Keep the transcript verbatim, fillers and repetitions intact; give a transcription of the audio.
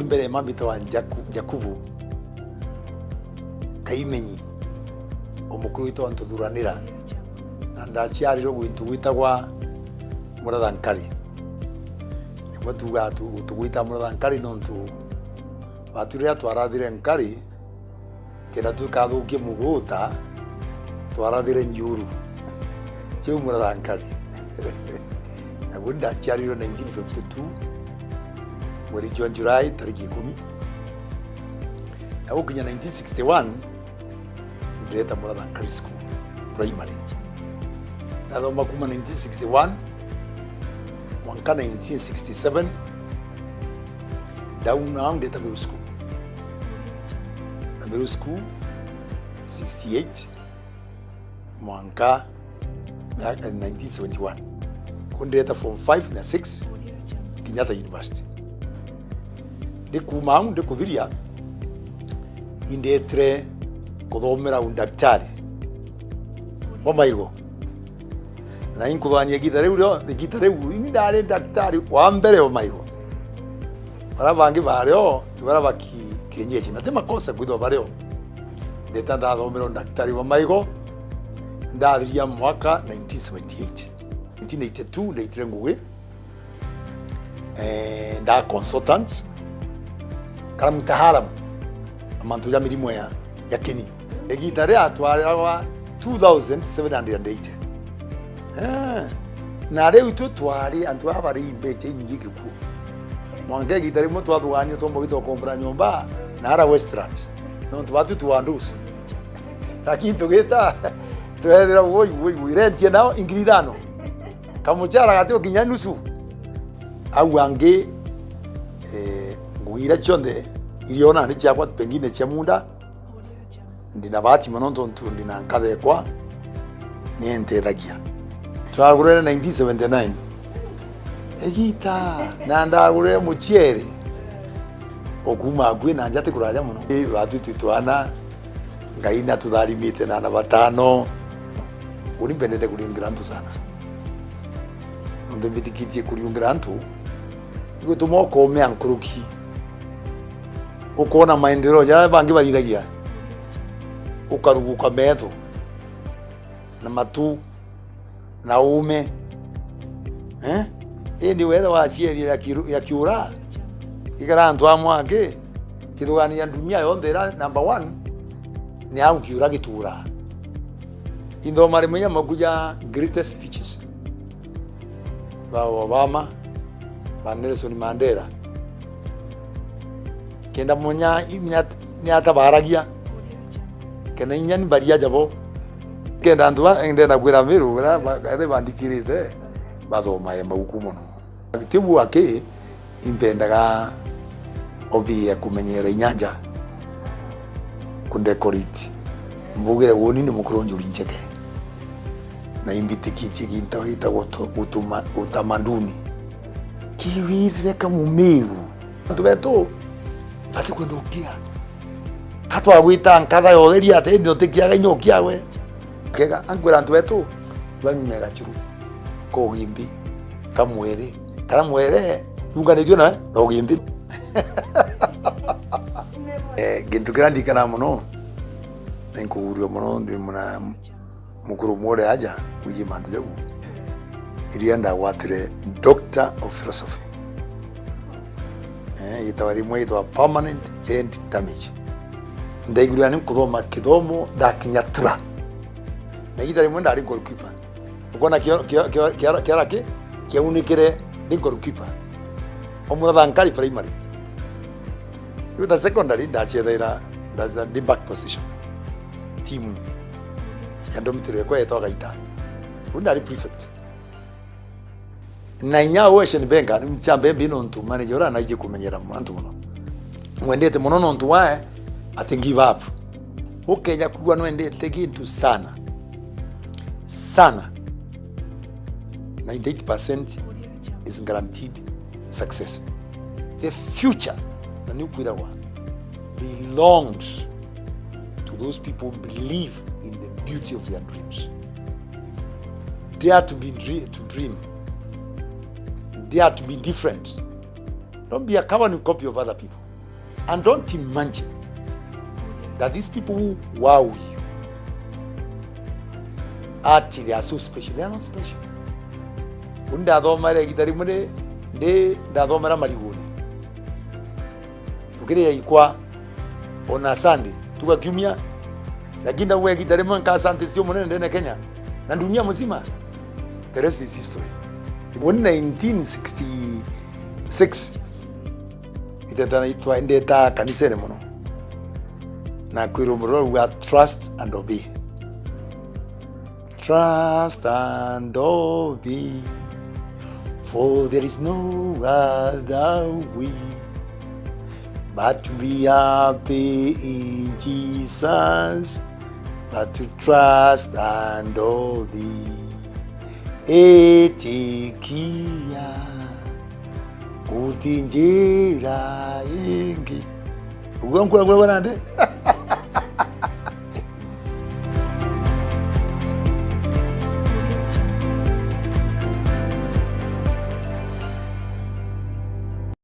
Mbere mami witagwa Njaku-, Njakubu Kaimenyi, o mukuru witagwa Ntuthuranira, na ndaciarirwe gwintu gwitagwa Muratha Nkari. Nimwe tuugaa tu-, tugwita Muratha Nkari nontu batu riria twarathire Nkari, kenda tukathukia muguta, twarathire Nyuru. Kiu Muratha Nkari. Nabu ndaciarirwe nineteen fifty-two, mweri jwa July, tariki ikumi. Na gukinya nineteen sixty-one, ndeta Muratha Nkari School, primary. Ndathoma kuma nineteen sixty-one mwanka nineteen sixty-seven, ndauma au ndeta Meru School. Na Meru School, sixty-eight mwanka miaka nineteen seventy-one. Ku ndeta form five na six, Kenyatta University. Ndi kuuma au, ndikuthiria, indetire kuthomera undaktari wa maigo. Na inkuthania igita riu rio, igita riu, indari ndaktari wa mbere wa maigo. Baria bangi bario, ni baria ba ki-, kienyeji. Na ti makosa kwithirwa bario. Ndeta ndathomera undaktari wa maigo, ndathiria mwaka nineteen seventy-eight. Nineteen eighty-two, ndaitire ngugi. Eh, nda consultant, kana mtaalamu, na mantu ja mirimo ya, ya kini. Igita ria twaragwa two thousand seven hundred and eighty. Eh, na riu itwe twari antu aba bari mbecha inyingi gikuu. Mwanka igita rimwe twathuganio twomba gwita gukombora nyomba na ara Westlands. Nontu batu tu wandusi. Lakini tugita, twethira woi, woi, woi, rent nao ingiri ithano. Kamuchara gati ukinya nusu. Au angi, eh, ngugi iria cionthe iriona ni ciakwa, pengine cia munda. Ndina bahati mono tontu ndina nkatha ekwa ni entethagia. Twagurire nineteen seventy-nine. Igita, na ndagurire mucere. O kuuma akui na nja ti kuraja mono. Ii, batu twi twana, Ngai natutharimite na ana batano. Uni mbendete kuriungira antu sana. Nontu mbitikitie kuriungira antu, igutuma ukomea nkuruki. Ukona maendeleo jaria bangi bathithagia. Ukaruguka metho na matu na uume. Eh? Indi wethirwa cieri ya kiru-, ya kiura, gikara antu a mwaki, kithugania dunia yonthe ira number one, ni au kiura gituura. Inthoma rimwe ya maku ja greatest speeches ba Obama, ba Nelson Mandela. Kenda munya inya ni atabaragia. Kenda inya ni mbaria jabo. Kenda antu ba, ndenda kwira Meru, bara ba, kathi bandikirite, bathomae mauku mono. Tibu aki, impendaga obi ya kumenyera inyanja, kundekoriti. Mbugire woni ni mukuru njuri njeke. Na imbitikitie gintu gitagwa utu-, utuma-, utamaduni. Kiwithire ka Mumiru. Antu betu, bati kwenda ukia. Ka twagwita nkatha ya utheri ati, indi utikiaga inya ukia we. Kega, ankwira antu betu, banyunye gachuru. Ka ugimbi, ka mwere. Kana mwere, yunganitue nawe, na ugimbi. Eh, gintu kiria ndikana mono, na inkuguria mono, ndi muna mukuru umwe uria aja, wiji mantu jau. Iria ndagwatire Doctor of Philosophy. Eh, yitawa rimwe yitwa Permanent End Damage. Ndaigurira ni nkuthoma kithomo ndakinya tura. Na igita rimwe ndari goalkeeper. Ukona kio-, kio-, kio-, kiara, kiara ki? Kiaunikire ndi goalkeeper. O Muratha Nkari primary. Yuta secondary ndacethaira, ndacetha ndi back position. Timu ya ndomitiro ekwa yetwa Gaita. Riu ndari prefect. Na inya Ocean Bank, ni mchambe mbi nontu manager uria naiji kumenyera antu mono. Mwendete mono nontu wae ati give up. Ukeja kwigua nwendete gintu sana. Sana. Ninety-eight percent is guaranteed success. The future, na ni ukwiragwa, belongs to those people who believe in the beauty of their dreams. Dare to be dre-, to dream. Dare to be different. Don't be a carbon copy of other people. And don't imagine that these people who wow you, ati they are so special. They are not special. Uni ndathomere igita rimwe ndi, ndi ndathomera Mariguni. Ukiria ikwa on a Sunday, tuga kiumia, lakini ndauga igita rimwe nka Sunday cio munene ndene Kenya na dunia mzima. The rest is history. Iboni nineteen sixty-six, iteta twaendeta kanisene muno, na kwi rwimbo ruria rwauga, "Trust and obey." Trust and obey, for there is no other way but to be happy in Jesus, but to trust and obey. Itikia, guti njira ingi. Uguo nkwagwagwa nandi?